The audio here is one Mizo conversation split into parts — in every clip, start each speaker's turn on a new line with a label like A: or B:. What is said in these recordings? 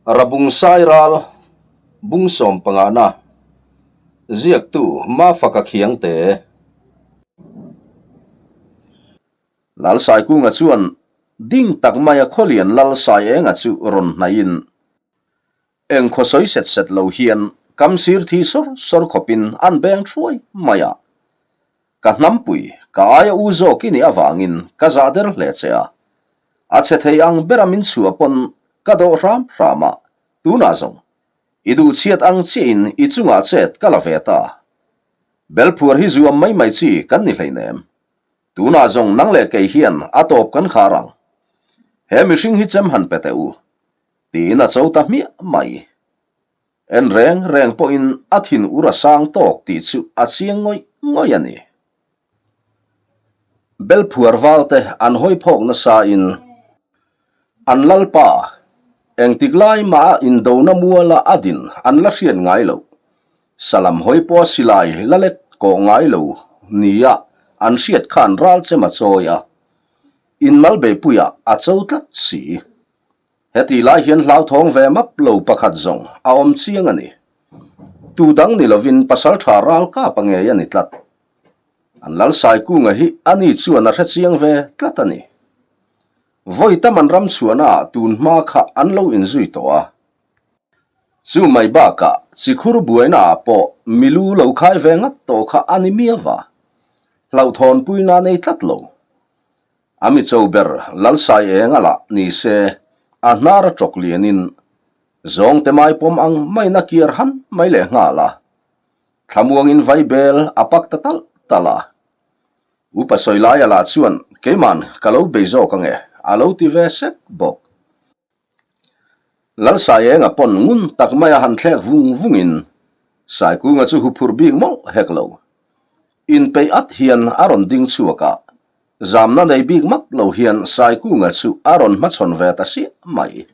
A: Rabung Sairal Bung Sawmpangana Ziaktu Mafaka Khiangte Lal Saikunga chuan ding tak maia khawlian Lal Saienga chu rawn hnaihin eng khaw sawi set set lo hian kam sir thi sawr sawr khawpin an beng thuai mai a. Ka hnampui, ka aia u zawk i nih avangin ka zah der hle che a. A chhe thei ang bera min chhuah pawn ka dawh hram hram a, tunah zawng i duh chhiat ang chiahin i chungah chet ka la ve ta. Belphuar hi zuam mai mai chi kan ni hleinem. Tunah zawng nang leh kei hian a tawp kan khar ang. He mihring hi chem han pe teh u, tiin a cho ta hmiah mai. En reng reng pawhin a thin ur a sang tawk tih chu a chiang ngawih ngawih a ni. Belphuar valte an hawi phawk nasain an lalpa engtik lai mah a indona muala a din an la hriat ngai loh. Salam hawi pawh silai la lek kawh ngai lo nia an hriat khan ral chem a chawi a, inmalbeipuiah a cho tlat si. Heti lai hian hlauthawng ve map lo pakhat zawng a awm chiang a ni. Tu dang ni lovin pasaltha ral kap a ngei a ni tlat. An lal Saikunga hi a ni chuan a hre chiang ve tlat a ni. Vawi tam an ram chhuahna ah tun hma kha an lo inzui tawh a. Chu mai bakah chikhur buaina ah pawh milu lo khai ve ngat tawh kha a ni miau va. Hlauhthawnpuina a nei tlat lo. A mi cho ber Lalsai eng a lah ni se, a hnar a tawk lianin zawngte mai pawm ang maina kiar han mai leh nghal a. Thlamuangin vaibel a pak ta talh talh a. Upa Sawilaia lah chuan keiman ka lo bei zawk ange a lo ti ve sek bawk. Lalsaienga pawn ngun tak maia han thlek vung vungin Saikunga chu huphurh bik mawlh hek lo. Inpeih at hian a rawn ding chhuak a, zamna nei bik map lo hian Saikunga chu a rawn hmachhawn ve ta siah mai.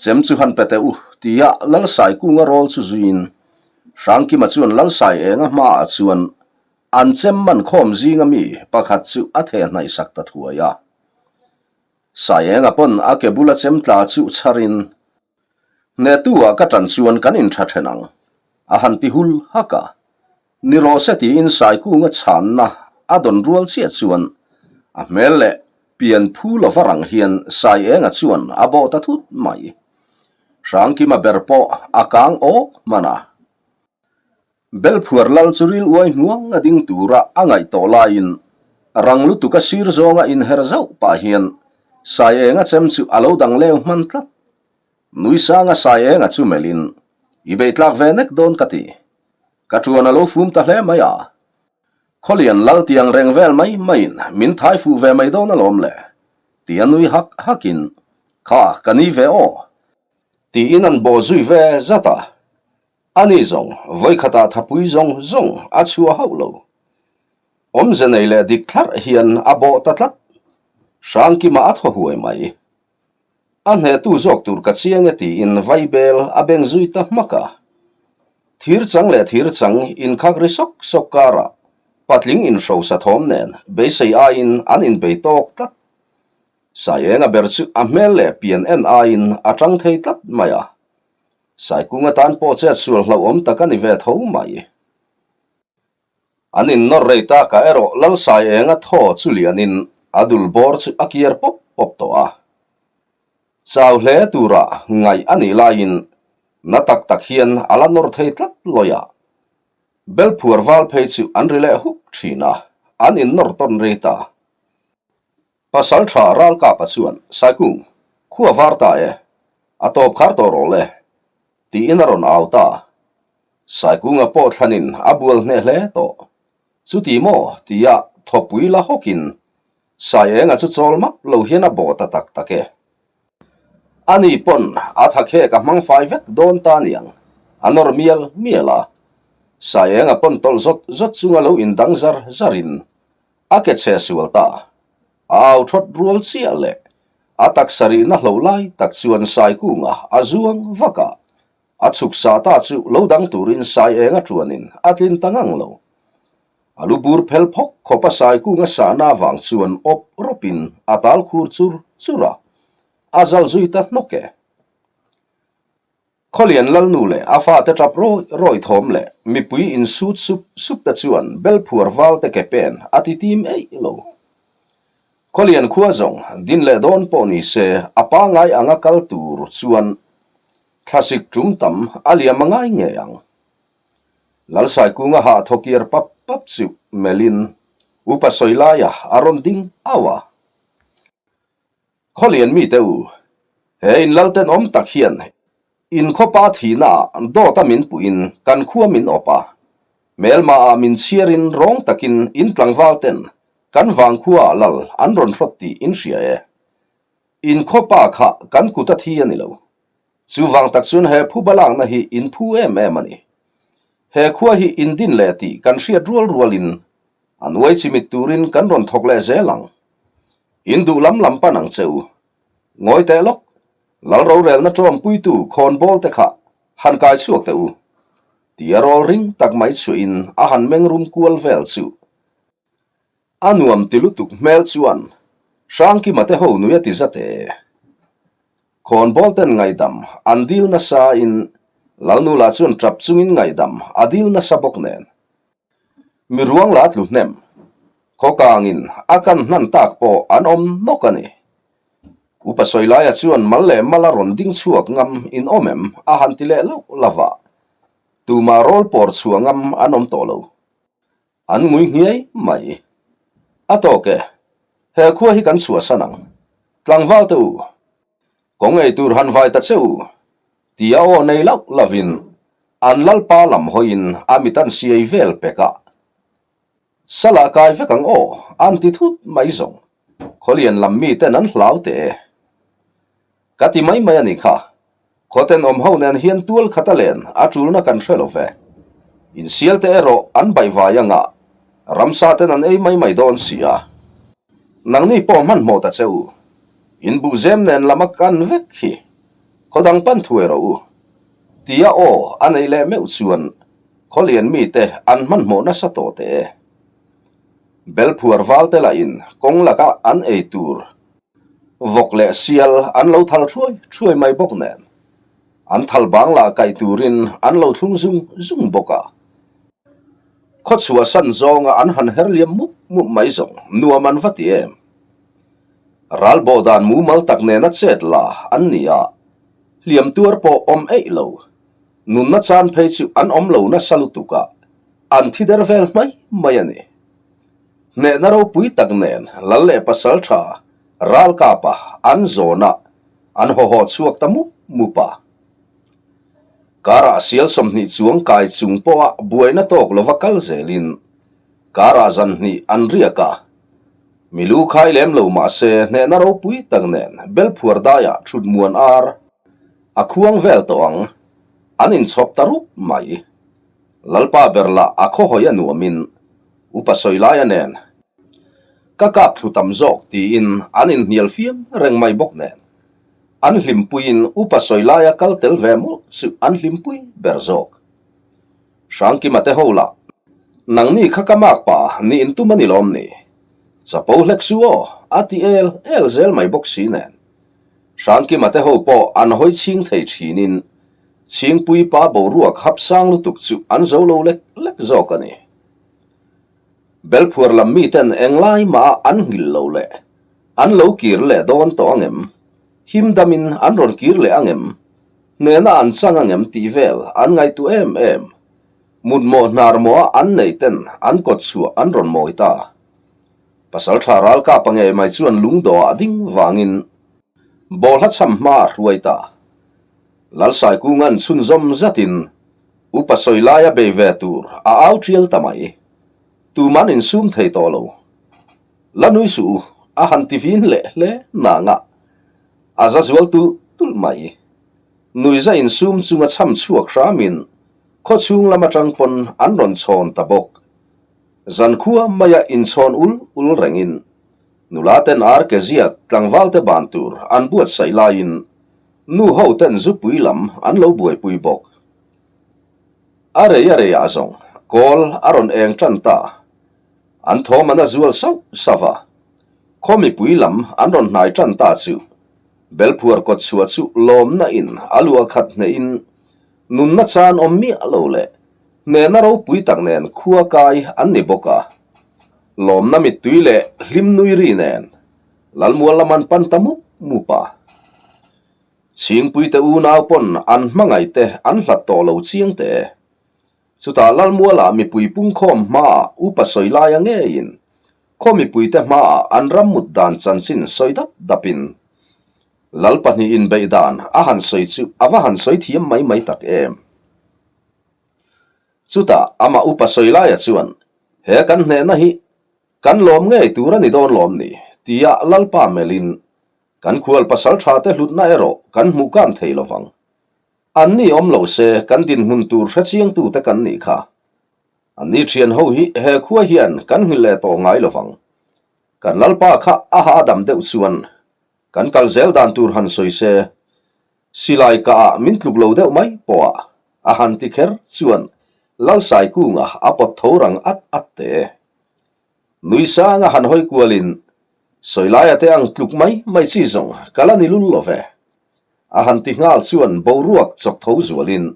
A: Chem chu han pe teh u tia Lalsaikunga rawl chu zuiin Hrangkima chuan Lalsaienga hmaah chuan an chem man khawm zinga mi pakhat chu a thehhnaih sak ta thuai a. Saienga pawn a ke bula chem tla chu chharin, Hnehtu-ah ka ṭan chuan kan inṭha ṭhen ang, a han ti hul hak a. Ni rawh se tiin Saikunga chhanna a dawn rual chiah chuan a hmel leh pian phu lova rang hian Saienga chuan a bawh ta thut mai. Hrangkima ber pawh a kang awk hman a. Belphuar lal chu ril uai hnuang a ding tura a ngaih tawh laiin rang lutuk a sir zawnga inher zauh pah hian Saienga chem chu a lo dang leu hman tlat. Nui sanga Saienga chu melhin, I beihtlak ve nek dawn ka ti. Ka ṭuan a lo fum ta hle mai a. Khawlian lal tiang reng vel mai maiin min thai fuh ve mai dawn alawm le, ti a nui hak hakin, Kha, ka ni ve aw. Tiin an bawh zui ve zat a. A ni zawng, vawikhatah thapui zawng zawng a chhuah hauh lo. Awmze nei leh dik thlarh hian a bawh ta tlat. Hrangkima a thaw huai mai. A hnehtu zawk tur ka chiang e tiin vaibel a beng zui ta hmak a. Thir chang leh thir chang inkhak ri sawk sawk karah patling inhrosa thawm nen beisei aiin an inbei tawk tlat. Saienga ber chu a hmel leh pian en aiin a tang thei tlat mai a. Saikunga tan pawh chet sual hlauhawm tak a ni ve tho mai. An innawr rei takah erawh Lalsaienga thaw chu lianin a dul bawr chu a kiar pawp pawp tawh a. Chau hle tura ngaih a nih laiin na tak tak hian a la nawr thei tlat lawi a. Belphuar val phei chu an ri leh huk thin a, an innawr tawn rei ta. Pasal tha Ralkapa chuan, Saikung, khua var ta e, a tawp khar tawh rawh le, tiin a rawn au ta. Saikunga pawh thlanin a bual hneh hle tawh. Chuti maw? tia thawpui la hawkin Saienga chu chawl map lo hian a bawh ta tak tak e. Ani pawn a thakhek a hmang fai vek dawn ta niang, a nawr mial mial a. Saienga pawn tawlh zawt zawt chunga lo indang zar zarin A ke chhe sual ta. A au thawt rual chiah leh a taksa rihna hlo lai tak chuan sai kunga a zuang vak a. A chhuk sa ta chu lo dang turin sai eng a tuanin a tlin ta ngang lo. A lu bur phel phawk khawp a sai kunga sahna avang chuan awp rawpin a tal khur chur chur a, a zal zui ta hnawk e. Khawlian Lalnu leh a fate tap rawi rawi thawm leh mipui insut sup sup te chuan Belphuar valte ke pen a ti tim eih lo. Khawlian khua zawng din leh dawn pawh ni se a pangai anga kal tur chuan thlasik tum tam a liam a ngai ngei ang. Lalsaikunga hah thawkiar pap pap chu melhin upa sawi laia a rawn ding au a. Khawlian mite u, he in lal tenawm tak hian in khawpa thihna ah dawt a min puhin kan khua min awp a, hmelma ah min chhiarin rawng takin in tlangval ten kan vangkhua ah lal an rawn hrawt tih in hria e. In khawpa kha kan kut a thi a ni lo. Chuvang tak chuan he phuba lakna hi in phu em em a ni. He khua hi in din leh tih kan hriat rual rualin a nuai chimit turin kan rawn thawk leh zel ang. In duh lam lam pan ang che u. Ngawi teh lawk, Lal rorelna ṭawmpuitu khawnbawl te kha han kai chhuak teh u. Tia rawl ring tak mai chhuahin a han meng rum kual vel chu. A nuam ti lutuk hmel chuan Hrangkima te ho nui a ti zat e. Khawnbawl ten ngaihdam an dil nasa in Lalnu lah chuan ṭap chungin ngaihdam a dil nasa bawk nen. Mi ruang la tlu hnem. Khawkangin a kan hnan tak pawh an awm nawk a ni. Upa Sawilaia chuan mal leh mala rawn ding chhuak ngam in awm em a han ti leh lauh lauh a, tumah rawl pawr chhuah ngam an awm tawh lo. An ngui nghiai mai. A tawk e, he khua hi kan chhuahsan ang. Tlangval te u, kawng ei tur han vai ta che u, tia aw nei lauh lauhin an lalpa lam hawiin a mit an siai vel pek a. Salah kai vek ang aw, an ti thut mai zawng. Khawlian lam miten an hlau teh e. Ka ti mai mai a ni kha. Khawten awm ho nen hian tual khat a len a tulna kan hre lo ve. Insial te erawh an baihvai anga ramsa ten an ei mai mai dawn si a. Nangni pawh hmanhmawh ta che u. In buhzem nen lam a kan vek hi. Khaw dang pan thuai rawh u. Tia aw a nei leh meuh chuan khawlian mite an hmanhmawh nasa tawh teh e. Belphuar val te lahin kawng laka an ei tur Vawk leh sial an lo thal thuai thuai mai bawk nen, an thal bang lah kaih turin an lo thlung zung zung bawk a. Khaw chhuahsan zawnga an han her liam mup mup mai zawng nuam an va ti em. Ral bawh dan mumal tak nena chet la an ni a, hliam tuar pawh awm eih lo. Nunna chan phei chu an awm lo nasa lutuk a, an thi der vel mai mai a ni. Hnehna ropui tak nen Lal leh Pasaltha ralkapa an zawnah an hawhaw chhuak ta mup mup a. Karah sial 20 chuang kai chung pawha buaina tawk lova kal zelin karah zan hnih an riak a. Milu khai lem lo mahse hnehna ropui tak nen Belphuar daiah thut muan ar a khuang vel tawh ang an inchhawp ta rup mai. Lalpa ber lah a khawhawi a nuamin Upa Sawilaia nen ka kap thlu tam zawk tiin an inhnial fiam reng mai bawk nen an hlimpuiin Upa Sawilaia kal tel ve mawlh chu an hlimpui ber zawk. Hrangkima te ho lah nangni kha ka mak pa ni intum a ni lawm ni? Chapo hlek su aw a ti el el zel mai bawk si nen Hrangkima te ho pawh an hawi chhing thei thinin Chhingpui pa boruak hap sang lutuk chu an zo lo lek lek zawk a ni. Belphuar lam miten englai mah an nghil lo leh an lo kir leh dawn tawh angem? Him damin an rawn kir leh angem? Hnehna an chang angem tih vel an ngaihtuah em em. Mutmawh hnar mawha an neih ten an kawt chhuah an rawn mawi ta. Pasaltha ralkapa ngei mai chuan lungdawhah ding vangin bawlhla cham hma a hruai ta. Lalsaikunga'n chhunzawm zatin Upa Sawilaia bei ve tur a au tial ta mai. Tuman insum thei tawh lo. La nui suh u, a han ti vin leh hle nanga a za zual tulh tulh mai. Nuiza insum chunga cham chhuak hramin khaw chhung lam atang pawn an rawn chhawn ta bawk. Zankhua maia inchhawn ul ul rengin nula ten ar ke ziak tlangval te ban tur an buatsaih laiin Nu ho ten zupui lam an lo buaipui bawk. A rei a rei ah zawng kawl a rawn eng tan ta. An thawm an a zual sauh sauh a. Khaw mipui lam an rawn hnai tan ta chu Belphuar kawt chhuah chu lawmna in a luah khat hneh in. Nunna chan awm miah lo leh hnehna ropui tak nen khua kai an ni bawk a. Lawmna mittui leh hlim nui ri nen Lalmual lam an pan ta mup mup a. Chhingpuite unau pawn an hmangaihte an hlat tawh lo chiang teh e. Chutah Lalmualah mipui pungkhawm hmaah upa sawi laia ngeiin khaw mipuite hmaah an ram mut dan chanchin sawi dap dapin Lal pahnihin beih dan a han sawi chu a va han sawi thiam mai mai tak em. Chutah amah upa sawi laia chuan he kan hnehna hi kan lawm ngei tur a ni dawn lawm ni tia Lalpa melhin kan khual pasal thate hlutna erawh kan hmuh kan thei lovang. An ni awm lo se kan dinhmun tur hre chiangtute kan nih kha. An ni thian ho hi he khua hian kan nghilh leh tawh ngai lo vang. Kan Lalpa kha a hahdam deuh chuan kan kal zel dan tur han sawi se, silai kah ah min tluk lo deuh mai pawh ah a han ti kher chuan Lalsaikunga a pawt tho rang at at te. Nui sanga han hawi kualin, Sawilaia te ang tluk mai mai chi zawng ka la ni lul lo ve. A han ti nghal chuan boruak chawk tho zualin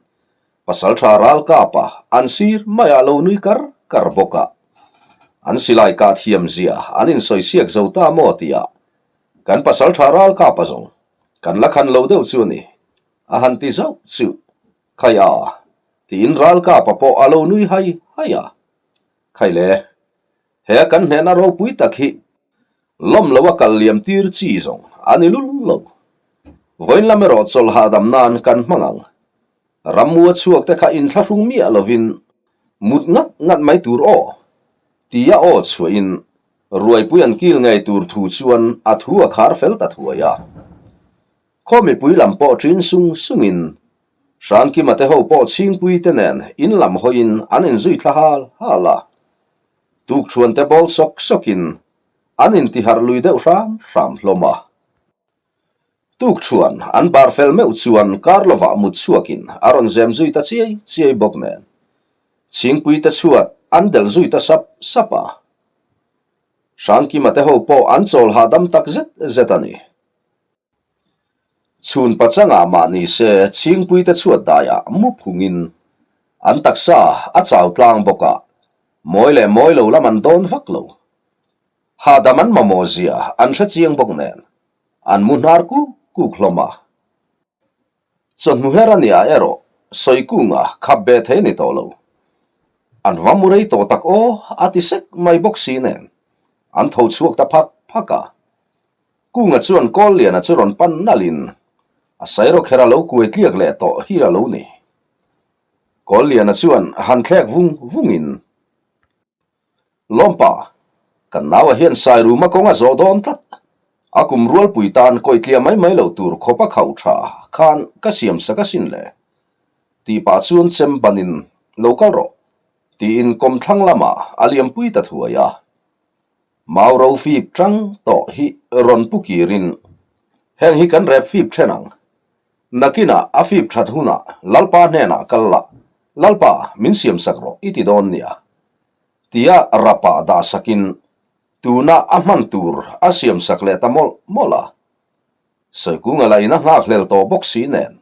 A: Pasaltha ralkapa an sir maiah lo nui kar kar bawk a. An silai kah thiam zia an insawi siak zo ta maw tia kan Pasaltha ralkapa zawng kan la khan lo deuh chu a ni a han ti zauh chu Khai a tiin ralkapa pawh a lo nui hai hai a. Khai le, he kan hnehna ropui tak hi lawm lo a kal liam tir chi zawng a ni lul lo. Vawiin lam erawh chawlh hahdam nan kan hmang ang. Rammua chhuak te kha inthlahrung miah lovin mut ngat ngat mai tur aw tia aw chhuahin ruaipui an kil ngei tur thu chuan a thu a khar fel ta thuai a. Khaw mipui lam pawh ṭin sung sungin Hrangkima te ho pawh chhingpui te nen in lam hawiin an inzui thla hal hal a. Tukṭhuan te bawl sawk sawkin an intiharh lui deuh hram hram hlawm a. Tukṭhuan an bar fel meuh chuan kar lovah mut chhuakin a rawn zem zui ta chiai chiai bawk nen chhingpui te chhuat an delh zui ta sap sap a. Hrangkima te ho pawh an chawl hahdam tak zet zet a ni. Chhun pachangah mah ni se chhingpuite chhuat daiah mu phungin an taksa a chau tlang bawk a, mawi leh mawi lo lam an dawn vak lo. Hahdam an mamawh zia an hre chiang bawk nen an mu hnar kuk kuk hlawm a. Chawhnu her a nia erawh Sawikunga khap be thei a ni tawh lo. An va mu rei tawh tak aw a ti sek mai bawk si nen an tho chhuak ta phak phak a. Kunga chuan Kawlliana chu rawn pan nalhin a sairawkher a lo kuai tliak leh tawh hi a lo ni. Kawlliana chuan han thlek vung vungin, Lawmpa, kan naua hian Sairuma kawng a zawh dawn tlat. A kum rualpui tan kawitliah mai mai lo tur khawp a khauh tha khan ka siam sak asin le. Tih pah chuan chem banin, Lo kal rawh, tiin kawmthlang lamah a liampui ta thuai a. Mau ro fip tang tawh hi rawn pu kirin heng hi kan rep fip then ang. Nakinah a fip that hunah Lalpa hnenah kal la, Lalpa min siam sak rawh i ti dawn nia. Tia rapah dah sakin tuna a hman tur a siam sak leh ta mawlh mawlh a. Sawikunga lah in a nghakhlel tawh bawk si nen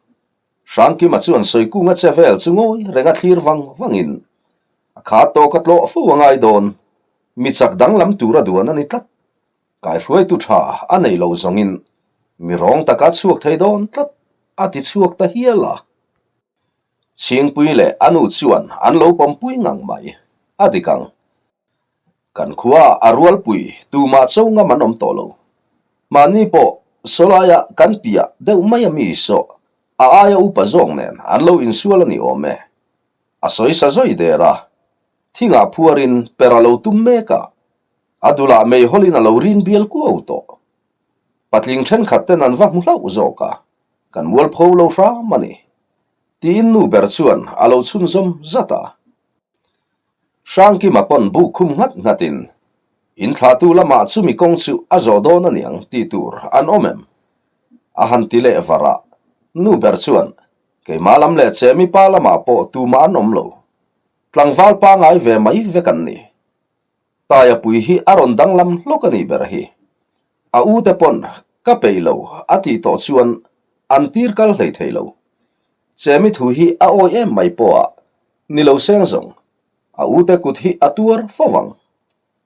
A: Hrangkima chuan Sawikunga che vel chu ngawi reng a thlir vang vangin a kha tawk a tlawh fo a ngai dawn. Mi chak danglam tur a duan a ni tlat. Kaihruaitu tha a nei lo zawngin mi rawng taka chhuak thei dawn tlat a ti chhuak ta hial a. Chhingpui leh a nu chuan an lo pawmpui ngang mai. A dik ang. Kan khua a rualpui tumah cho ngam an awm tawh lo. Mahni pawh sawlaia kan piah deuh mai a mi saw a aia upa zawk nen an lo insual a ni awm e. A sawi sa zawi der a, thingah phuarin per a lo tum mek a, a dulah meihawlin a lo rin bial kuau tawh. Patling thenkhat ten an va hmu hlauh zawk a, kan mualpho lo hram a ni. Tiin nu ber chuan a lo chhunzawm zat a. Hrangkima pawn buk khum nghat nghatin, In thlahtu lamah chumi kawng chu a zawh dawn a niang tih tur an awm em? A han ti leh var a. Nu ber chuan, Keimah lam leh Chemi pa lamah pawh tumah an awm lo. Tlangval pangai ve mai vek an ni. Taia pui hi a rawn danglam hlawk a nih ber hi. A u te pawn ka peih lo a tih tawh chuan an tir kal hlei thei lo. Chemi thu hi a awi em mai pawh a ni lo seng zawng, a ute kut hi a tuar fo vang,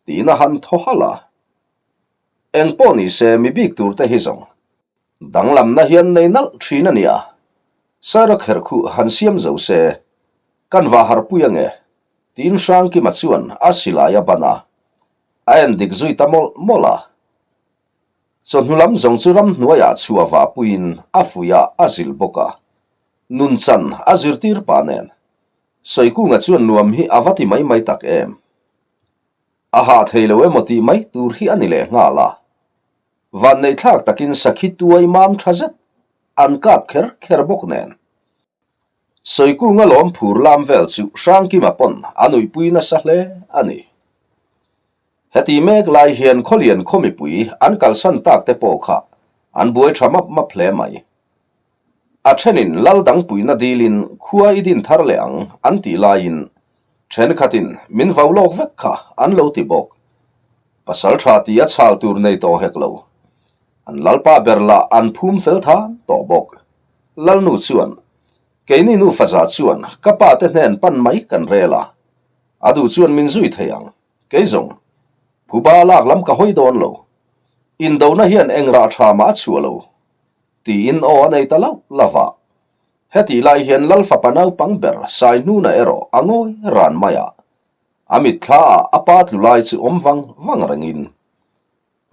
A: tiin a han thaw halh a. Eng pawh ni se mi bik tur te hi zawng danglamna hian nei nalh thin a nia, Saira kherkhuh han siam zo se kan va harpui ange, tiin Hrangkima chuan a silai a ban a, a en dik zui ta mawlh mawlh a. Chawhnu lam zawng chu ramhnuaiah chhuah vahpuiin a fuih a, a zilh bawk a. Nunchan a zirtir pah nen Sawikunga chuan nuam hi a va ti mai mai tak em? A hah thei lo emaw tih mai tur hi a ni leh nghal a. Vanneihthlak takin sakhi tuai mam tha zet an kap kher kher bawk nen. Sawikunga lawm phur lam vel chu Hrangkima pawn a nuihpui nasa hle a ni. Heti mek lai hian Khawlian khaw mipui an kalsan tak te pawh kha an buai tha map map hle mai. A thenin lal dangpuina dilin khua i din thar leh ang an tih laiin thenkhatin min vau lawk vek kha an lo ti bawk. Pasal tha ti a chhal tur nei tawh hek lo. An lalpa ber lah an phum fel than tawh bawk. Lalnu chuan, Keini nufa za chuan ka pa te hnen pan mai kan rel a, a duh chuan min zui thei ang. Kei zawng, phuba lak lam ka hawi dawn lo. Indona hian eng rah tha mah a chhuah lo, tiin aw a nei ta lauh lauh a. Hetih lai hian Lal fapa naupang ber Saihnuna erawh a ngawi ran mai a, a mitthla ah a pa tlu lai chu awm vang vang rengin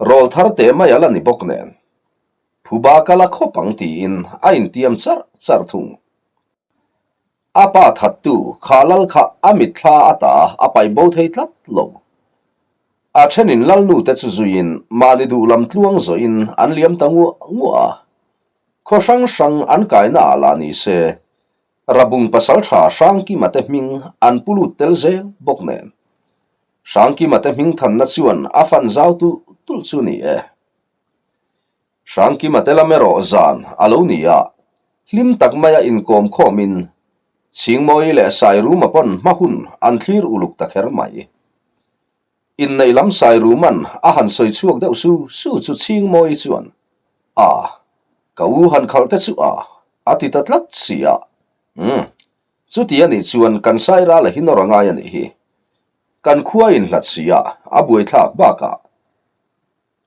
A: rawl thar teh mai a la ni bawk nen. Phuba ka la khawp ang tiin a intiam charh charh thung. A pa thattu kha lal kha a mitthla ata a paih bo thei tlat lo. A thenin lalnu te chu zuiin mahni duh lam tluang zawhin an liam ta nguah nguah a. Khaw hrang hrang an kaina ah lah ni se, Rabung pasaltha Hrangkima te hming an pu lut tel zel bawk nen. Hrangkima te hming thanna chuan a fan zau tulh tulh chu ni e. Hrangkima te lam erawh zan a lo ni a, hlim tak maia inkawm khawmin Chhingmawi leh Sairuma pawn hma hun an thlir uluk ta kher mai. Inneih lam Sairuma'n a han sawi chhuak deuh su su chu Chhingmawi chuan, A, ka u han khalh te chu a, a ti ta tlat si a. Umm, chuti a nih chuan kan Sairala hi nawr a ngai a nih hi. Kan khua inhlat si a, a buaithlak bakah.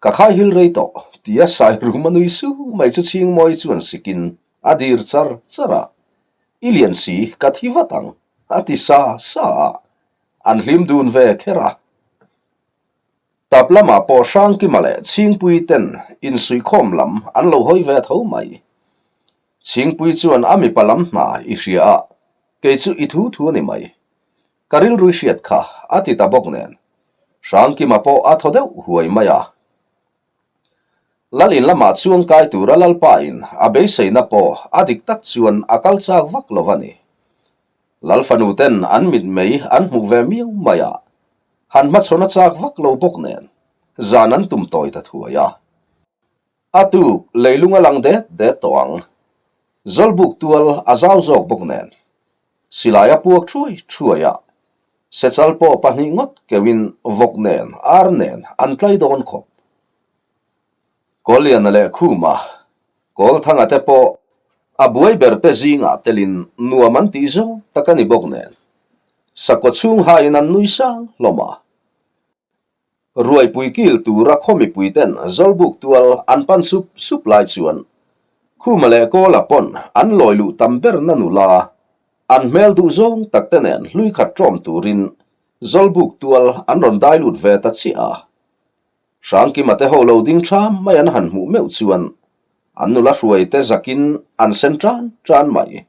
A: Ka khai hil rei tawh, tia Sairum a nui su mai chu Chhingmawi chuan sikin a dir char char a. I lian si, ka thi vat ang, a ti sa sa a. An hlim dun ve kher a. Tap lamah pawh Hrangkima leh Chhingpui ten insuihkhawm lam an lo hawi ve tho mai. Chhingpui chuan a mipa lam hna i hria a, kei chu i thu thu a ni mai. Ka rilrui hriat kha a ti ta bawk nen, Hrangkima pawh a thaw deuh huai mai a. Lal in lamah chuang kai tura Lalpa in a beiseina pawh a dik tak chuan a kal chak vak lo a ni. Lal fanu ten an mitmei an hmuh ve miau mai a, han hmachhawn a chak vak lo bawk nen, zan an tum tawi ta thuai a. A tuk leilung a lang det det tawh ang. Zawlbuk tual a zau zawk bawk nen, Silai a puak thuai thuai a, sechal pawh pahnih ngawt keuhin vawk nen, ar nen an tlai dawn khawp. Kawlliana leh Khuma, Kawlthanga te pawh a buai ber te zingah telin nuam an tih zawng tak a ni bawk nen, sakawt chhung haiin an nui sang hlawm a. Ruaipui kil tura khaw mipui ten Zawlbuk tual an pan sup sup lai chuan Khuma leh Kawla pawn an lawi luh tam ber na nula an hmel duh zawng tak te nen hlui khat ṭawm turin Zawlbuk tual an rawn dai lut ve ta chiah a. Hrangkima te ho lo ding ṭham mai an han hmuh meuh chuan an nula hruai te zakin an sen ṭan ṭan mai.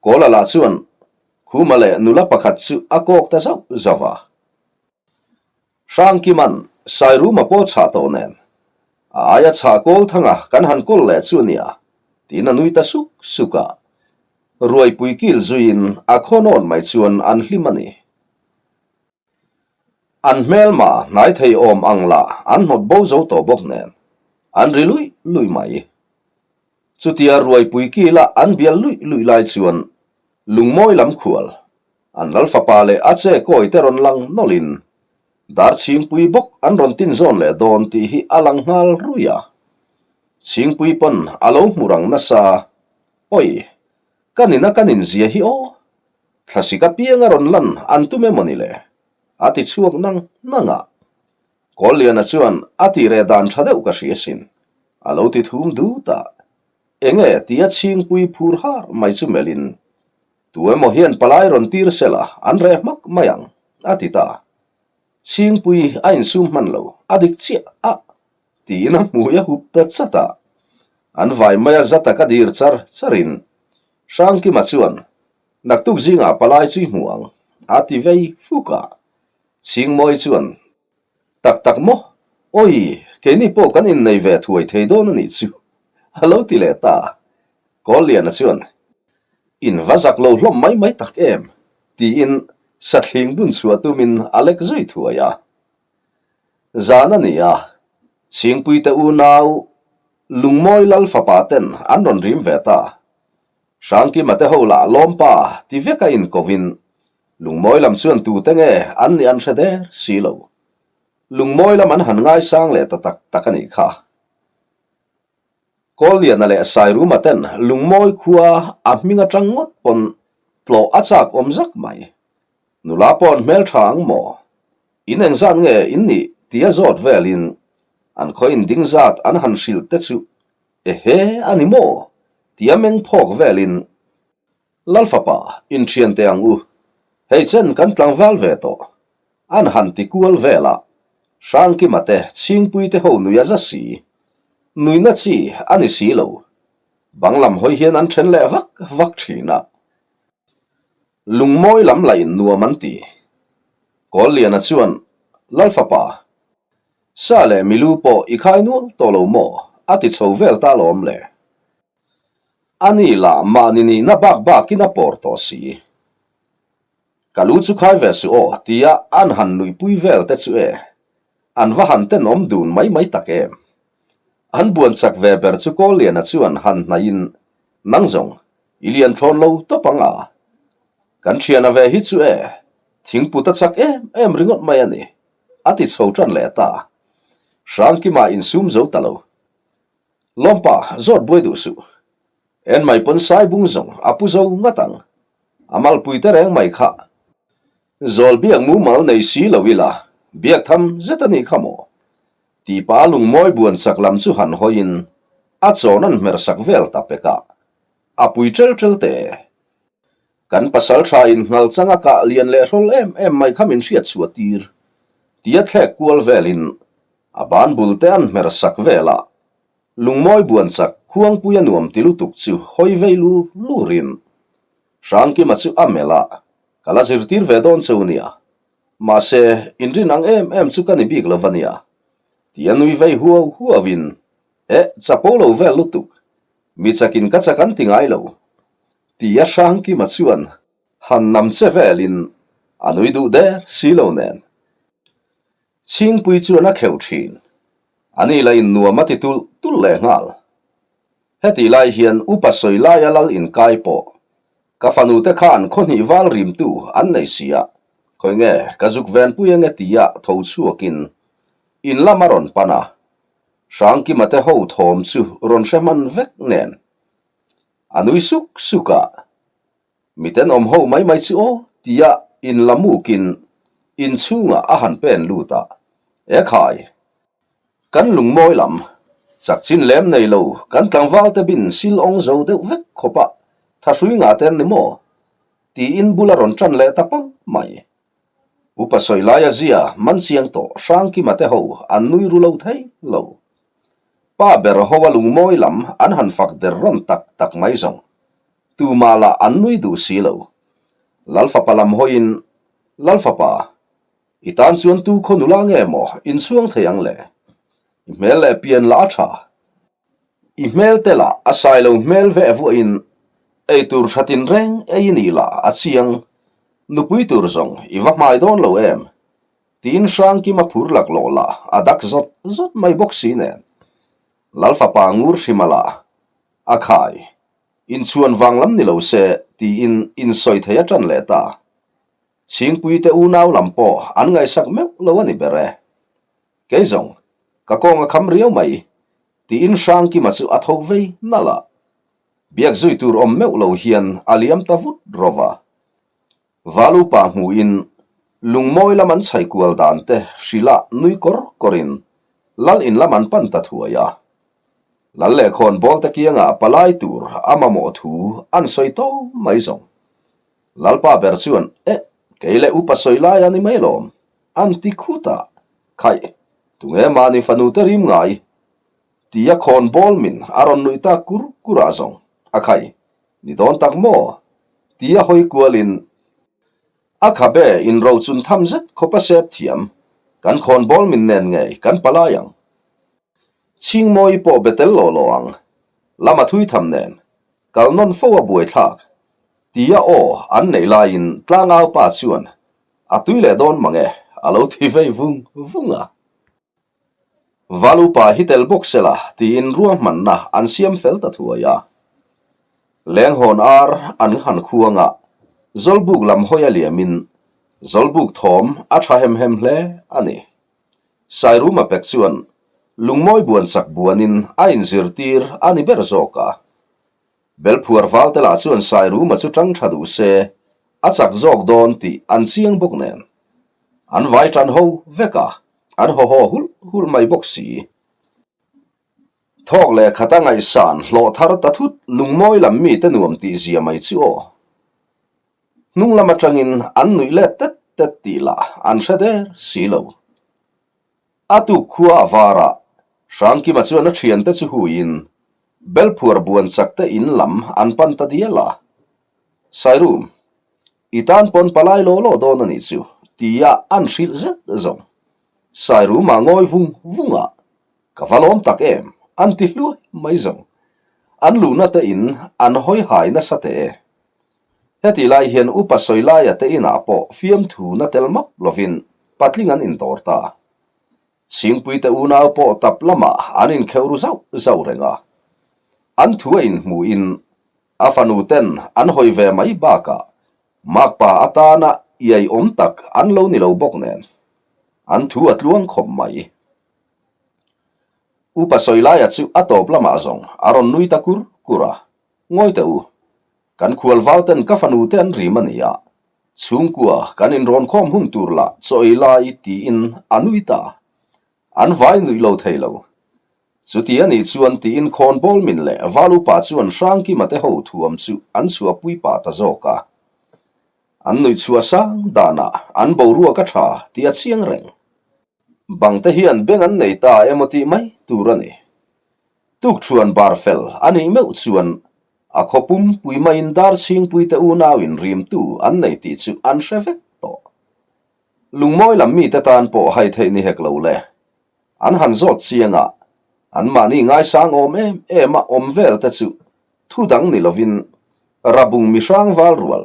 A: Kawla lah chuan Khuma leh nula pakhat chu a kawk ta zauh zauh a. Hrangkima'n Sairuma pawh chhah tawh nen, a aia chhah kawl thanga kan han kawl leh chu ania, tiin a nui ta suk suk a. Ruaipui kil zuiin a khawnawn mai chuan an hlim a ni. An hmelma hnai thei awm ang lah an hnawt bo zo tawh bawk nen, an ri luih luih mai. Chutia ruaipui kila an bial luih luih lai chuan lungmawi lam khual An lal fapa leh a che kawi te rawn lang nawlhin dar chhingpui bawk an rawn tin zawn leh dawn tih hi a lang nghal rui a. Chhingpui pawn a lo hmu rang nasa, Awi! Ka nina ka nin zia hi aw! Thlasik apiang a rawn lan an tum emaw ni le? A ti chhuak nang nang a. Kawlliana chuan a tih reh dan tha deuh ka hria sin, a lo ti thum dut a. Enge tia chhingpui phur har mai chu melhin, Tu emaw hian palai rawn tir sela an reh hmak mai ang, a ti ta. Chhingpui a insum hman lo, a dik chiah a, tiin a hmui a hup ta chat a. An vai maia za taka dir char charin Hrangkima chuan, Naktuk zingah palai chu i hmu ang, a ti vei fuk a. Chhingmawi chuan, Tak tak maw? Awi, keini pawh kan innei ve thuai thei dawn a nih chu, a lo ti leh ta. Kawlliana chuan, In va zak lo hlawm mai mai tak em? tiin sathling bun chhuah tumin a lek zui thuai a. Zan a ni a, Chhingpuite unau Lungmawi Lal fapa ten an rawn rim ve ta. Hrangkima te ho lah lawmpa ti vek a inkovin Lungmawi lam chuan tute nge an nih an hre der si lo. Lungmawi lam an han ngaisang leh ta tak tak a nih kha. Kawlliana leh Sairuma ten Lungmawi khua a hming atang ngawt pawn tlawh a chak awm zak mai. Nula paw'n hmeltha ang maw? In engzat nge in nih tia zawt velin an khaw inding zat an han hrilh te chu ehe a ni maw? tia meng phawk velin Lalfapa, inthian teh ang u. Hei chen kan tlangval ve tawh. An han ti kual vel a. Hrangkima te, Chhingpui te ho nui a za si. Nuina chi a ni si lo. Bang lam hawi hian an then leh vak vak thin a. Lungmawi lam lain nuam an ti. Kawlliana chuan, Lalfapa, sa leh milu pawh i khai nual tawh lo maw? a ti chho vel ta alawm le. A ni lah mahni nihna bak bakin a pawr tawh si. Ka lu chu khai ve suh aw tia an han nuihpui vel te chu e, an va han tenawm dun mai mai tak em. An buan chak ve ber chu Kawlliana chuan han hnaihin, Nang zawng, i lian thlawn lo tawp ang a. Kan thiana ve hi chu e, thingput a chak em em ringawt mai a ni, a ti chho tan leh ta. Hrangkima insum zo ta lo. Lawmpa, zawt buai duh suh. En mai pawn sai bung zawng a pu zo ngat ang. A malpui te reng mai kha. Zawl biak mumal nei si lo ila, biak tham zet a nih kha maw? Tipa lungmawi buan chak lam chu han hawiin a chawn an hmer sak vel ta pek a, a pui tel tel te. Kan pasal tha in nghal chang a kah lian leh hrawl em em mai kha min hriat chhuah tir. Tia thlek kual velin a ban bul te an hmer sak vel a, lungmawi buan chak khuangpui a nuam ti lutuk chu hawi vei lur lurin Hrangkima chu a melh a, ka la zirtir ve dawn cheu nia. Mahse, inrin ang em em chu ka ni bik lo va nia. Tia nui vei huau huauin, Eh, chapo lo vel lutuk. Mi chakin ka chak an ti ngai lo. Tia Hrangkima chuan han nam che velin a nui duh der si lo nen. Chhingpui chuan a kheuh thin. Ani la in nuam a ti tulh tulh leh nghal. Hetih lai hian upa sawi laia lal inkai pawh ka fanu te khan khaw hnih val rimtu an nei si a, khawi nge ka zuk venpui ange tia tho chhuakin in lam a rawn pan a. Hrangkima te ho thawm chu rawn hre hman vek nen A nui suk suk a, Mi tenawm ho mai mai chu aw tia in la mukin inchhungah a han pen lut a, E khai! Kan lungmawi lam, chak chin lem nei lo kan tlangval te bin sil awng zo deuh vek khawp a, thahrui ngah te an ni maw? tiin bul a rawn tan leh ta pang mai. Upa sawi laia zia man chiang tawh Hrangkima te ho an nui ru lo thei lo. Pa ber ho a lungmawi lam an han fak der rawn tak tak mai zawng. Tumah lah an nui duh si lo. Lalfapa lam hawiin, Lalfapa, i tan chuan tu khaw nula nge maw inchhuang thei ang le? I hmel leh pian lah a tha. I hmel te lah a sai lo hmel veh vuahin eitur tha tinreng ei i nih lah a chiang. Nupui tur zawng i va hmai dawn lo em? Tiin Hrangkima phur laklawh lah a dak zawt zawt mai bawk si nen. Lalfapa ngur hrima lah a khai. Inchhuan vang lam ni lo se tiin insawi thei a tan leh ta. Chhingpuite unau lam pawh an ngaihsak meuh lo a ni ber e. Kei zawng, ka kawng a kham riau mai, tiin Hrangkima chu a tho vei nalh a. Biak zui tur awm meuh lo hian a liam ta vut rawh a. Valupa hmuhin lungmawi lam an chhai kual dan te hrilah nui kawr kawrin lal in lam an pan ta thuai a. Lal leh khawnbawl te kiangah palai tur a mamawh thu an sawi tawm mai zawng. Lalpa ber chuan, Eh, kei leh upa sawi lai a ni mai lawm, an ti khut a. Khaih, tunge mahni fanu te rim ngai? Tia khawnbawl min a rawn nuih tak kur kur ah zawng, A khai, ni dawn tak maw? Tia hawi kualin a khabe inrochun tham zet khawpa sep thiam, Kan khawnbawl min nen ngei kan palai ang. Chhingmawi pawh be tel law law ang, lama thui tham nen, kal nawn fo a buaithlak, tia aw an neih laiin tlangau pa chuan a tui leh dawn mang e, a lo ti vei vung vung a. Valupa hi tel bawk sela tiin ruahmanna an siam fel ta thuai a. Lenghawn ar an han khuangah Zawlbuk lam hawi a liamin Zawlbuk thawm a tha hem hem hle a ni. Sairuma pek chuan lungmawi buan chak buanin a inzirtir a ni ber zawk a. Belphuar valte lah chuan Sairuma chu tang tha duh se a chak zawk dawn tih an chiang bawk nen an vai tan ho vek a, an haw haw hulh hulh mai bawk si. Thawk leh khata ngaihsan hlawh thar ta thut lungmawi lam mite nuam tih zia mai chu aw. Hnung lam atangin an nuih let tet tet tih lah an hre der si lo. A tuk khua a var a, Hrangkima chuan a thiante chu huiin Belphuar buan chak te in lam an pan ta dial a. Sairum, i tan pawn palai law law dawn a nih chu, tia an hrilh zet zawng. Sairuma ngawi vung vung a, Ka va lawm tak em, an ti hluai mai zawng. An luhna te in an hawi hai nasa teh e. Heti lai hian upa sawi laia te inah pawh fiamthu na tel map lovin patling an indawr ta. Chhingpui te unau pawh tap lamah an inkheuh ru zauh zauh reng a. An thu a inhmuhin a fanu ten an hawi ve mai bakah makpa atana iai awm tak an lo ni lo bawk nen an thu a tluang khawp mai. Upa sawi laia chu a tawp lamah zawng a rawn nui ta kur kur a, Ngawi teh u, kan khual val ten ka fanu te an rim a ni a, chhungkua kan inrawn khawm hun tur lah chaw ei lai tiin a nui ta. An vai nuih lo thei lo. Chuti a nih chuan tiin khawnbawl min leh val upa chuan Hrangkima te ho thuam chu an chhuahpui pah ta zawk a. An nuih chhuah sang danah an boruak a tha tih a chiang reng. Bang te hian beng an nei ta emaw tih mai tur a ni. Tukṭhuan bar fel a nih meuh chuan a khaw pum pui maiin dar chhingpui te unauin rimtu an nei tih chu an hre vek tawh. Lungmawi lam mite tan pawh hai theih ni hek lo le. An han zawt chiang a, anmahni ngaisang awm em em a awm vel te chu thu dang ni lovin Rabung mihrang val rual,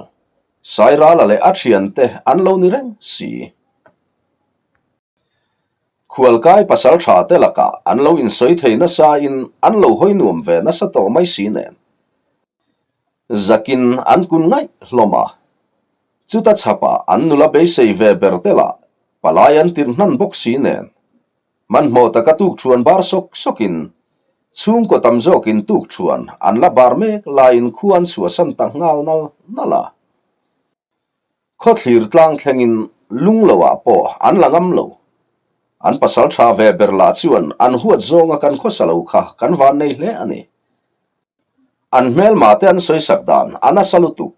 A: Sairala leh a thiante an lo ni reng si. Khualkai pasal tha te lakah an lo insawi thei nasa in an lo hawi nuam ve nasa tawh mai si nen. Zakin an kun ngaih hlawm a. Chuta chhapah an nula beisei ve ber te lah palai an tirh hnan bawk si nen. Hmanhmawh taka tukṭhuan bar sawk sawkin chhungkaw tam zawkin tukṭhuan an la bar mek laiin khua an chhuahsan ta nghal nal nal a. Khawthlir tlang thlengin lung loah pawh an la ngam lo. An pasal tha ve ber lah chuan an huat zawnga kan khawsa lo kha kan van nei hle a ni. An hmelma te an sawisak dan a nasa lutuk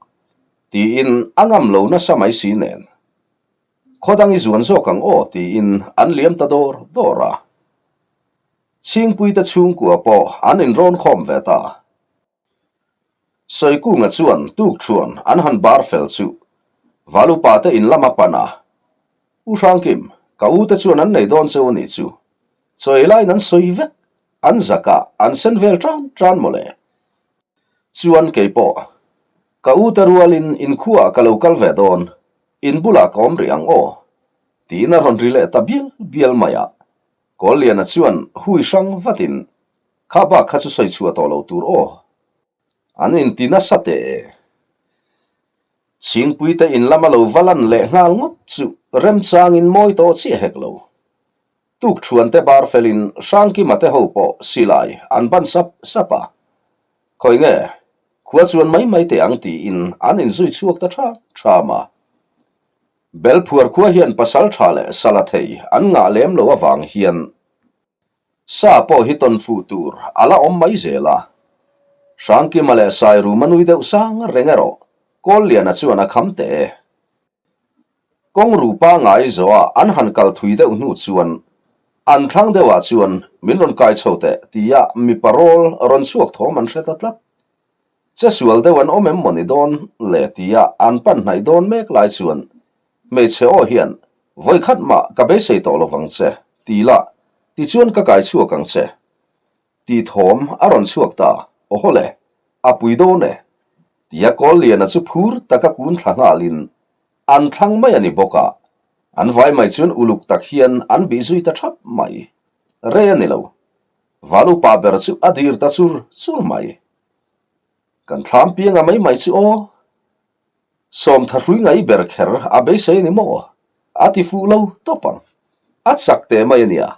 A: tiin a ngam lo nasa mai si nen. Khaw dang i zuan zawk ang aw tiin an liam ta dawr dawr a. Chhingpui te chhungkua pawh an inrawn khawm ve ta. Sawikunga chuan tukṭhuan an han bar fel chu Valupa te in lama pan a, U Hrangkim, ka u te chuan an nei dawn cheu a nih chu. Chaw ei laiin an sawi vek, an zak a, an sen vel tan tan mawle. Chuan kei pawh, ka u te rualin inkhuaah ka lo kal ve dawn, in bulah ka awm rih ang aw, tiin a rawn ri leh ta bial bial mai a. Kawlliana chuan hui hrang vatin Kha bak kha chu sawi chhuah tawh lo tur aw. An inti nasa teh e. Chhingpuite in lama lo va lan leh nghal ngawt chu remchangin mawi tawh chiah hek lo. Tukṭhuante bar felin Hrangkima te ho pawh silai an ban sap sap a. Khawi nge? Khua chuan mai mai teh ang tiin an inzui chhuak ta ṭham ṭham a. Belphuar khua hian pasal ṭha leh sala thei an ngah lem lo avang hian sa pawh hi tawn fuh tur a la awm mai zel a. Hrangkima leh Sairuma nui deuh sang reng erawh Kawlliana chuan a kham teh e. Kawng ru pangai zawha an han kal thui deuh hnu chuan an thlang deuhah chuan min rawn kai chho teh tia mipa rawl rawn chhuak thawm an hre ta tlat. Che sual deuh an awm em mawni dawn le tia an pan hnaih dawn mek lai chuan hmeichhe aw hian vawi khat mah ka beisei tawh lovang che ti la tichuan ka kai chhuak ang che Tih thawm a rawn chhuak ta, Aw le, a pui dawn e, tia Kawlliana chu phur taka kun thla nghalin an thlang mai a ni bawk a, an vai mai chuan uluk tak hian an bih zui ta thap mai. Rei a ni lo, Val upa ber chu a dir ta chur chur mai. Kan thlam pianga mai mai chu aw, Sawmtha hrui ngai ber kher a beisei a ni maw? A ti fuh lo tawp ang. A chak teh mai a nia,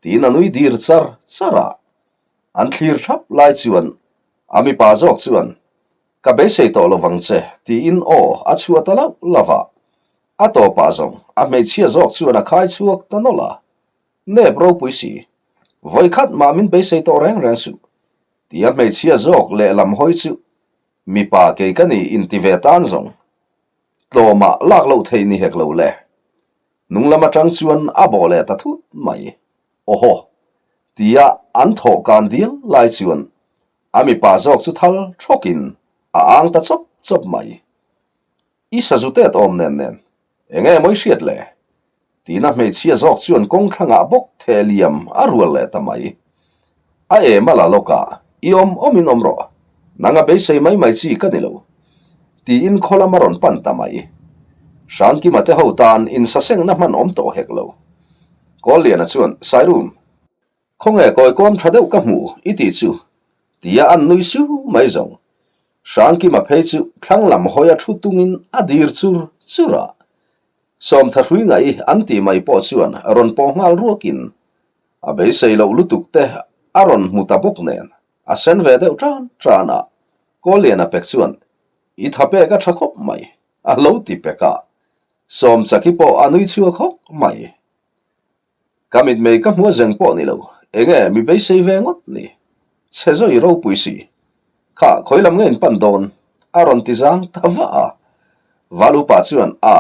A: tiin a nui dir char char a. An thlir thap lai chuan a mipa zawk chuan, Ka beisei tawh lo vang che, tiin aw a chhuah ta lauh lauh a. A tawpah zawng a hmeichhia zawk chuan a khai chhuak ta nawlh a. Nep ropui si, vawikhat mah min beisei tawh reng reng suh, tia hmeichhia zawk lehlam hawi chu Mipa kei ka ni inti ve tan zawng. Tlawmah lak loh theih ni hek lo le. Nung lam atang chuan a bawh leh ta thut mai. Awhaw! Tia an thawh kan dial lai chuan a mipa zawk chu thal thawkin a ang ta chawp chawp mai. I sazu tet awm nen nen, enge mawi hriat le? Tina hmeichhia zawk chuan kawng thlangah bawk theh liam a rual leh ta mai. A em a la lawk a, I awm awmin awm rawh, nang a beisei mai mai chi ka ni lo. Tiin khaw lam a rawn pan ta mai. Hrangkima te ho tan insasengna hman awm tawh hek lo. Kawlliana chuan, Sairum, khawnge kawikawm tha deuh ka hmu i tih chu? Tia an nui siu mai zawng. Hrangkima phei chu thlang lam hawi a thu tungin a dir chur chur a. Sawmtha hrui ngaih an tih mai pawh chuan rawn pawh nghal ruakin a beisei loh lutuk te a rawn hmu ta bawk nen a sen ve deuh tan tan a. Kawlliana pek chuan i tha pek a tha khawp mai a lo ti pek a. Sawmchaki pawh a nui chhuak hawk mai. Ka mitmei ka hmua zeng pawh ni lo, enge mi beisei ve ngawt ni? Chhe zawi ropui si. Kha, khawi lam nge in pan dawn? A rawn ti zang ta vah a. Val upa chuan, A,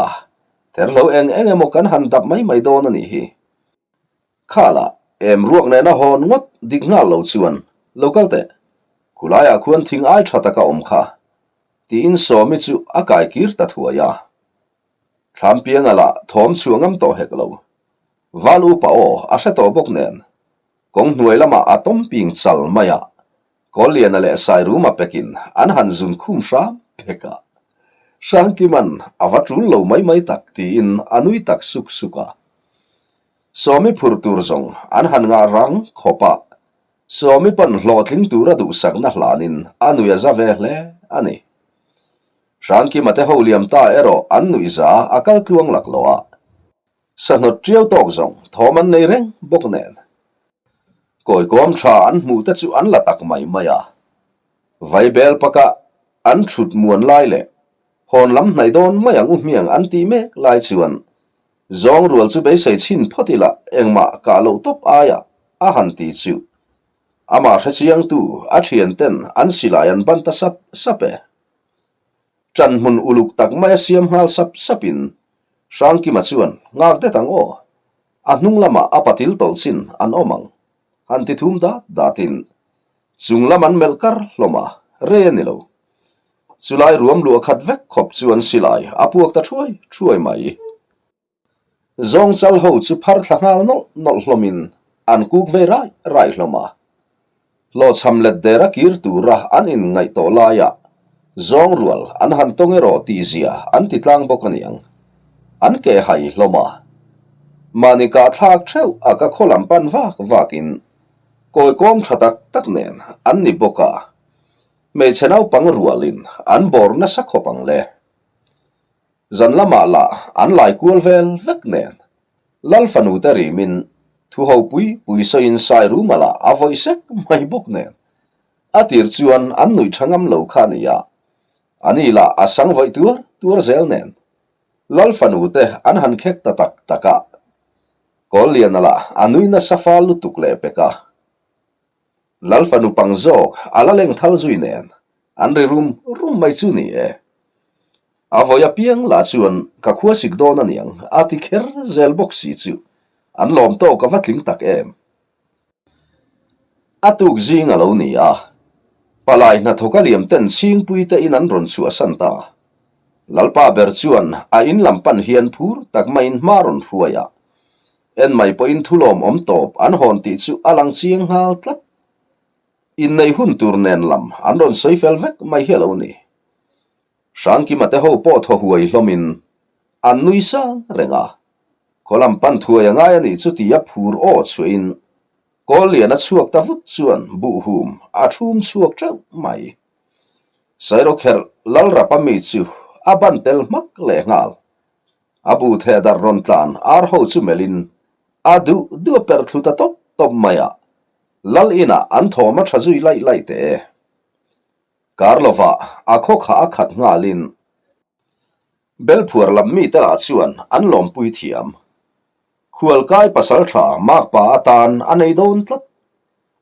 A: therhlo eng eng emaw kan han dap mai mai dawn a nih hi. Kha lah, em ruak nena hawn ngawt dik nghal lo chuan, lo kal teh. Khulaiah khuan thing ai tha taka awm kha. Tiin Sawmi chu a kai kir ta thuai a. Thlampianga lah thawm chhuah ngam tawh hek lo. Val upa aw a hre tawh bawk nen, kawng hnuai lamah a tawm ping chal mai a, Kawlliana leh Sairuma pekin an han zun khum hram phek a. Hrangkima'n a va tul lo mai mai tak tiin a nui tak suk suk a. Sawmi phur tur zawng an han ngah rang khawp a, Sawmi pawn hlawhtling tura duhsakna hlanin a nui a za ve hle a ni. Hrangkima te ho liam ta erawh an nuihza a kal tluang lak lo a, sahnawt tiau tawk zawng thawm an nei reng bawk nen. Kawikawm tha an hmuh te chu an la tak mai mai a, Vaibel paka an thut muan lai leh hawn lam hnaih dawn mai ang u hmiang an tih mek lai chuan zawng rual chu beisei chhin phawt ila engmah kah loh tawp aia a han ti chu amah hrechiangtu a thianten an silai an ban ta sap sap e. Ṭan hmun uluk tak mai a siam nghal sap sapin Hrangkima chuan nghak det ang aw, a hnung lamah a patil tawlh chin an awm ang, han ti thum dat datin chung lam an melh kar hlawm a, rei a ni lo. Chulai ruam luah khat vek khawp chuan silai a puak ta thuai thuai mai. Zawng chal ho chu phar thla nghal nawlh nawlh hlawmin an kuk ve rai rai hlawm a. Hlawhchham let der a kir tura an inngaih tawh laiah zawng rual an han tawng erawh tih zia an ti tlang bawk a niang. An ke hai hlawm a. Mahni kah thlak theuh a ka khaw lam pan vak vakin kawi kawm tha tak tak nen an ni bawk a. Hmeichhe naupang rualin an bawr nasa khawp ang le. Zan lamah lah an lai kual vel vek nen. Lal fanu te rimin thu ho pui pui sawiin sai ruma lah a vawih sek mai bawk nen. A tir chuan an nuih tha ngam lo kha a ni a, a ni lah a sang vawih tuar tuar zel nen. Lal fanu te an han khek ta tak tak a, Kawlliana lah a nui nasa fal lutuk leh pek a. Lal fanu pang zawk a la leng thal zui nen an ri rum rum mai chu ni e. A vawi apiang lah chuan ka khua sik dawn aniang a ti kher zel bawk si chu an lawm tawk a va tling tak em. A tuk zing a lo ni a, palai hnathawk a liam ten chhingpui te in an rawn chhuahsan ta. Lalpa ber chuan a in lam pan hian phur tak maiin hma rawn hruai a, en mai pawhin thulawm awm tawp an hawn tih chu a lang chiang nghal tlat. Inneih hun tur nen lam an rawn sawi fel vek mai hi a lo ni. Hrangkima te ho pawh thaw huai hlawmin an nui sang reng a, khaw lam pan thuai a ngai a nih chu tia phur aw chhuahin Kawllian a chhuak ta vut chuan buhhum a thum chhuak teuh mai. Sairawkherh Lalrapa mi chu a ban tel hmak leh nghal. A bu theh darh rawn tlan ar ho chu melhin a duh duh a perh thlu ta tawp tawp mai a, Lal inah an thawm a tha zui laih laih teh e. Kar lovah a khaw kha a khat nghalin Belphuar lam mite lah chuan an lawmpui thiam. Khualkai pasal tha makpa atan a nei dawn tlat.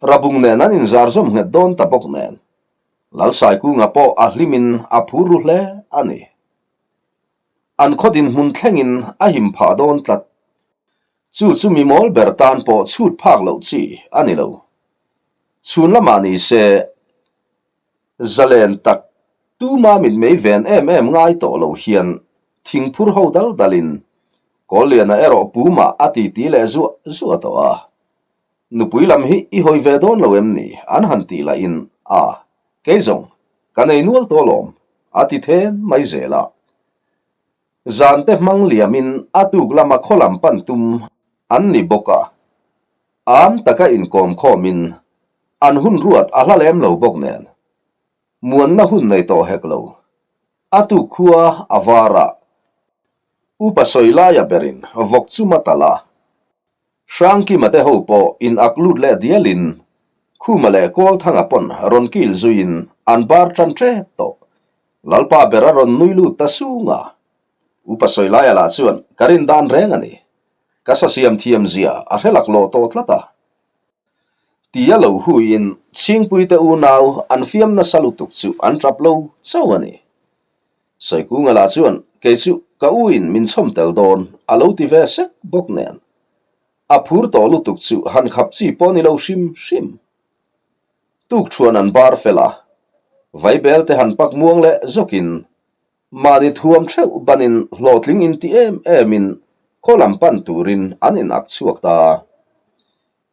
A: Rabung nen an inzar zawm nghet dawn ta bawk nen. Lalsaikunga pawh a hlimin a phur ru hle a ni. An khaw dinhmun thlengin a him phah dawn tlat. Chu chu mi mawl ber tan pawh chhut phak loh chi a ni lo. Chhun lamah ni se, zalen tak tuma mitmei ven em em ngai tawh lo hian thingphur ho dal dalin Kawlliana erawh pumah a titi leh zuah zuah tawh a. Nupui lam hi i hawi ve dawn lo em ni? an han tih lahin, A, kei zawng, ka nei nual tawh alawm, a ti then mai zel a. Zan te hmang liamin a tuk lama khaw lam pan tum an ni bawk a, am taka inkawm khawmin an hun ruat a hla lem lo bawk nen, muanna hun nei tawh hek lo. A tuk khua a var a, upa sawi laia berin vawk chum a talh a, Hrangkima te ho pawh in ak lut leh dialin Khuma leh Kawlthanga pawn rawn kil zuiin an bar tan tep tawh. Lalpa ber a rawn nui lut ta sung a. Upa Sawilaia lah chuan ka rin dan reng a ni. Ka sa siam thiam zia a hre laklawh tawh tlat a. Tia lo huiin Chhingpuite unau an fiam nasa lutuk chu an tap lo chauh a ni. Sawikunga lah chuan kei chu ka u in min chhawm tel dawn a lo ti ve sek bawk nen. A phur tawh lutuk chu han khap chi pawh ni lo hrim hrim. Tukṭhuan an bar fel a, vaibel te han pak muang leh zawkin mahni thuam theuh banin hlawhtling inti em emin khaw lam pan turin an inak chhuak ta.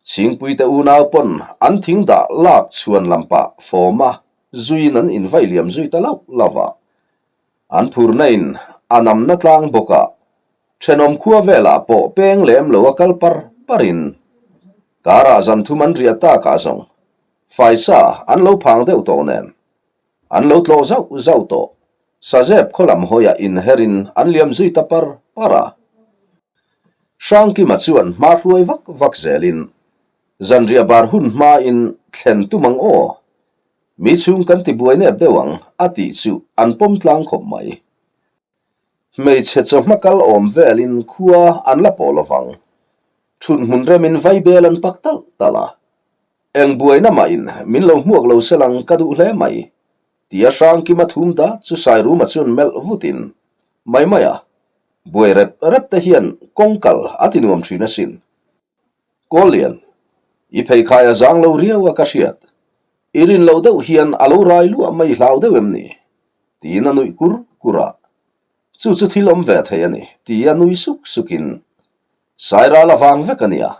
A: Chhingpuite unau pawn an thing dah lak chhuan lam pah fawm a, zuiin an invai liam zui ta lauh lauh a. An phurna in a namna tlang bawk a, thenawm khua velah pawh peng lem lo a kal par par in karah zan thum an riah tak ah zawng faisa an lo phang deuh tawh nen an lo tlawh zauh zauh tawh. Sazep khaw lam hawiah inher in an liam zui ta par par a. Hrangkima chuan hma hruai vak vak zel in zanriah bar hun hma in thlen tum ang aw. Mi chhung kan ti buai nep deuh ang a tih chu an pawm tlang khawp mai. Hmeichhe chawhma kal awm velin khua an la pawh lovang. Thut hmun remin vaibel an pak talh talh a. Eng buaina mahin min lo hmuak lo selang ka duh hle mai tia Hrangkima thum dat chu Sairuma chuan melh vutin mai mai a, buai rep rep te hian kawng kal a ti nuam thin asin. Kawllian, i pheikhai a zang lo riau a ka hriat. I rin loh deuh hian a lo rai luah mai hlau deuh em ni? Tiin a nuih kur kur a. Chu chu thil awm ve thei a ni, tia nui suk sukin Saira la vang vek a nia,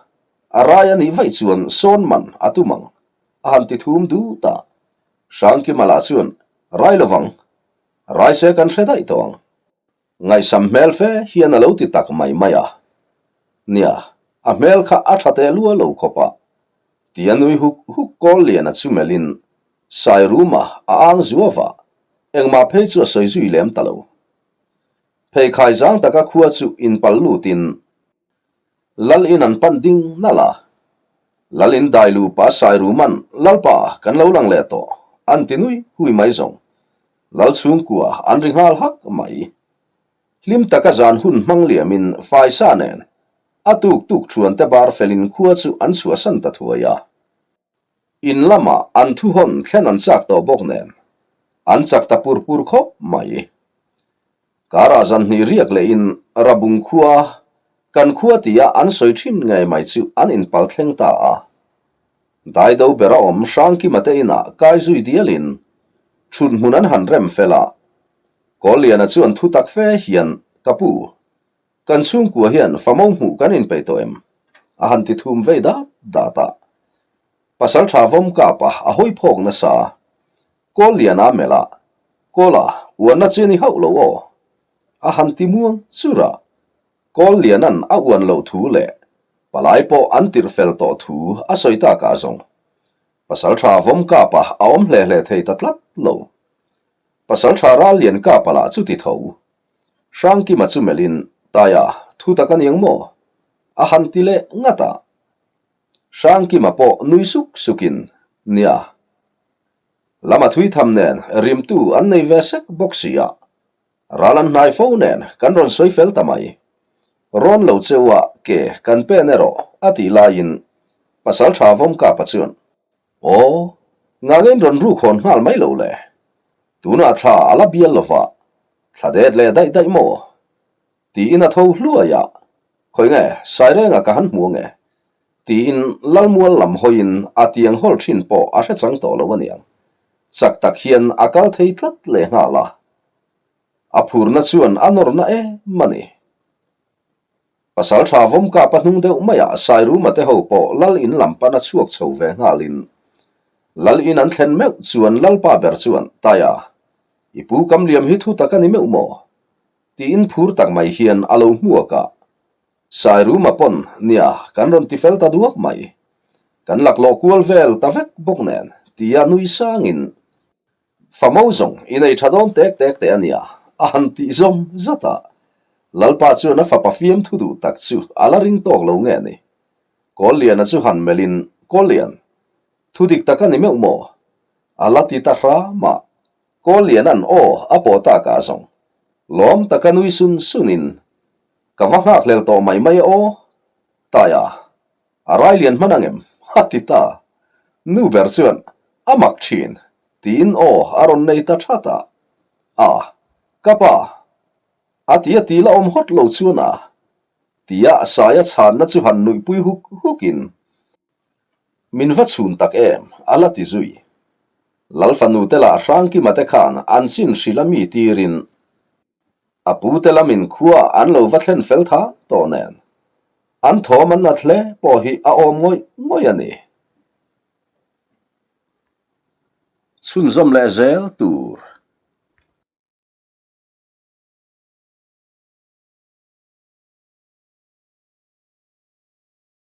A: a rai a nih vaih chuan sawn man a tum ang, a han ti thum dut a. Hrangkima lah chuan, Rai lovang, rai se kan hre daih tawh ang. Ngaihsam hmel fe hian a lo ti tak mai mai a. Nia, a hmel kha a tha teh lua lo khawp a. Tia nui huk huk kawl lian a chu melhin Sairuma a ang zuau a, engmah phei chu a sawi zui lem ta lo. Pheikhai zang taka khua chu inpal lutin Lal in an pan ding nalh a. Lal in dai lupa Sairuman, Lalpa, kan lo lang leh tawh, an ti nui hui mai zawng. Lal chhungkua an ri nghal hak mai. Hlim taka zan hun hmang liamin Faisa nen a tuk tuk thuante bar felin khua chu an chhuahsan ta thuai a. In lamah an thuhawn thlen an chak tawh bawk nen an chak ta pur pur khawp mai. Karah zan hnih riak lehin Rabung khua kan khua tia an sawi thin ngei mai chu an inpal thleng ta a. Daido bera awm Hrangkima te inah kai zui dialin thut hmun an han rem fel a. Kawlliana chuan thu tak fe hian, Ka pu, kan chhungkua hian famo hmuh kan inpeih tawh em? a han ti thum vei dat dat a. Pasaltha vawm kap a, a hawi phawk nasa. Kawlliana a melh a, Kawla, uanna chi a ni hauh lo aw? a han ti muang chur a. Kawlliana'n a uan loh thu leh palai pawh an tirh fel tawh thu a sawi takah zawng Pasaltha vawm kap a, a awm hle hle thei ta tlat lo. Pasalṭha ral lian kapa lah chu ti tho. Hrangkima chu melhin, Taia, thu tak a niang maw? A han ti leh ngat a. Hrangkima pawh nui suk sukin, Nia. Lama thui tham nen rimtu an nei ve sek bawk si a. Ral an hnai fo nen kan rawn sawi fel ta mai. Rawn lo cheu a ke kan pen erawh a tih laiin Pasalṭha Vawmkapa chuan, Aw, ngangin rawn ruk hawn nghal mai lo le. Tunah thla a la bial lova, thla det leh daih daih maw? Tiin a tho hluai a, Khawi nge, Sairenga ka han hmu ange? Tiin Lalmual lam hawiin a tiang hawl thin pawh a hre chang tawh lo aniang. Chak tak hian a kal thei tlat leh nghal a. A phurna chuan a nawrna em a ni. Pasalṭha Vawmkapa hnung deuh maiah Sairuma te ho pawh Lal in lam pana chhuak chho ve nghalin Lal in an thlen meuh chuan Lalpa ber chuan, Taia, i pu Kamliam hi thu tak a ni meuh maw? tiin phur tak mai hian a lo hmuak a. Sairuma pawn, Nia, kan rawn ti fel ta duak mai. Kan laklawh kual vel ta vek bawk nen, tia nui sangin Famo zawng i nei tha dawn tek tek teh a nia, a han tih zawm zat a. Lalpa chuan a fapa fiam thu duh tak chu a la ring tawk lo nge ni? Kawlliana chu han melhin, Kawllian, thu dik tak a ni meuh maw? A la ti ta hram a. Kawlliana'n aw a pawh tak ah zawng lawm taka nui sun sunin, Ka va nghakhlel tawh mai mai e aw, Taia. A rai lian hman ang em? A ti ta. Nu ber chuan, A mak thin, tiin aw a rawn nei ta that a. A, ka pa. A ti a ti la awm hawt lo chuan a. Tia Saia chhanna chu han nuihpui huk hukin, Min va chhun tak em? a la ti zui. Lalfanu te lah Hrangkima te khan an chin hrilh a mi tirin, A pute lamin khua an lo va thlen fel tha tawh nen, an thawm an nat hle pawh hi a awm ngawih ngawih a ni. Chhunzawm leh zel tur.